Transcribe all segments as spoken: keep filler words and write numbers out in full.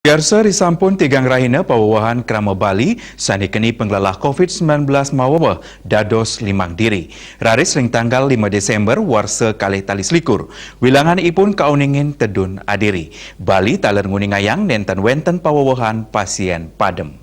Piarsa, risampun tigang rahina pawewehan krama Bali sane keni panglalah covid sembilan belas maweweh dados limang diri. Raris ring tanggal lima Desember warsa kalih tali selikur, wilanganipun kauningin tedun adiri. Bali taler nguningayang nenten wenten pawewehan pasien padem.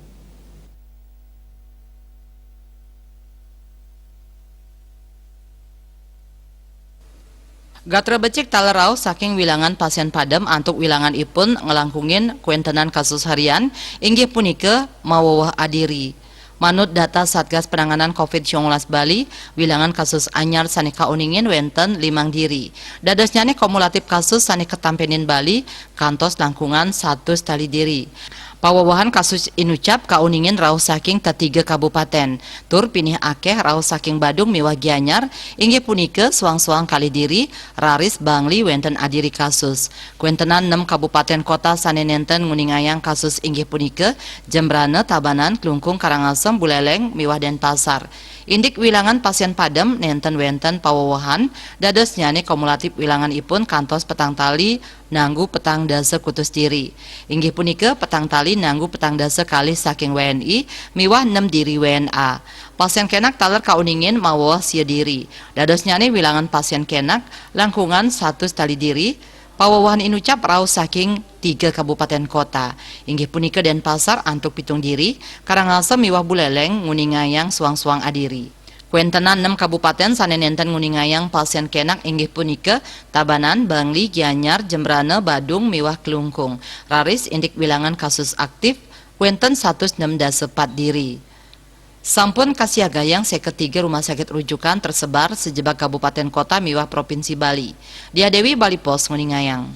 Gatra becik taler rauh saking wilangan pasien padem antuk wilanganipun nglangkungin kwentenan kasus harian, inggih punika maweweh adiri. Manut data Satgas Penanganan covid sembilan belas Bali, wilangan kasus anyar sane kauningin wenten limang diri. Dadosnyane kumulatif kasus sane katampenin Bali kantos langkungan satus tali diri. Pawewehan kasus inucap kauningin rauh saking tetiga kabupaten, tur pinih akeh rauh saking Badung miwah Gianyar, inggih punika soang-soang kalih diri, raris Bangli wenten adiri kasus. Kwentenan nem kabupaten kota sane nenten nguningayang kasus inggih punika Jembrana, Tabanan, Klungkung, Karangasem, Buleleng, miwah Denpasar. Indik wilangan pasien padem nenten wenten pawewehan, dadosnyane kumulatif wilanganipun kantos petang tali nanggu petang dasa kutus diri. Inggih punika petang tali nanggu petang dasa kalih saking W N I miwah nem diri W N A. Pasien kenak taler kauningin maweweh sia diri. Dadosnyane wilangan pasien kenak langkungan satus tali diri, pawewehan inucap rauh saking tiga kabupaten kota. Inggih punika Denpasar antuk pitung diri, Karangasem miwah Buleleng nguningayang soang-soang adiri. Kwentenan nem kabupaten sane nenten nguningayang pasien kenak inggih punika Tabanan, Bangli, Gianyar, Jembrana, Badung, miwah Klungkung. Raris indik wilangan kasus aktif wenten satus nem dasa pat diri. Sampun kasiagayang seket tiga rumah sakit rujukan tersebar sejebag kabupaten kota miwah Provinsi Bali. Dia Dewi, Bali Post, nguningayang.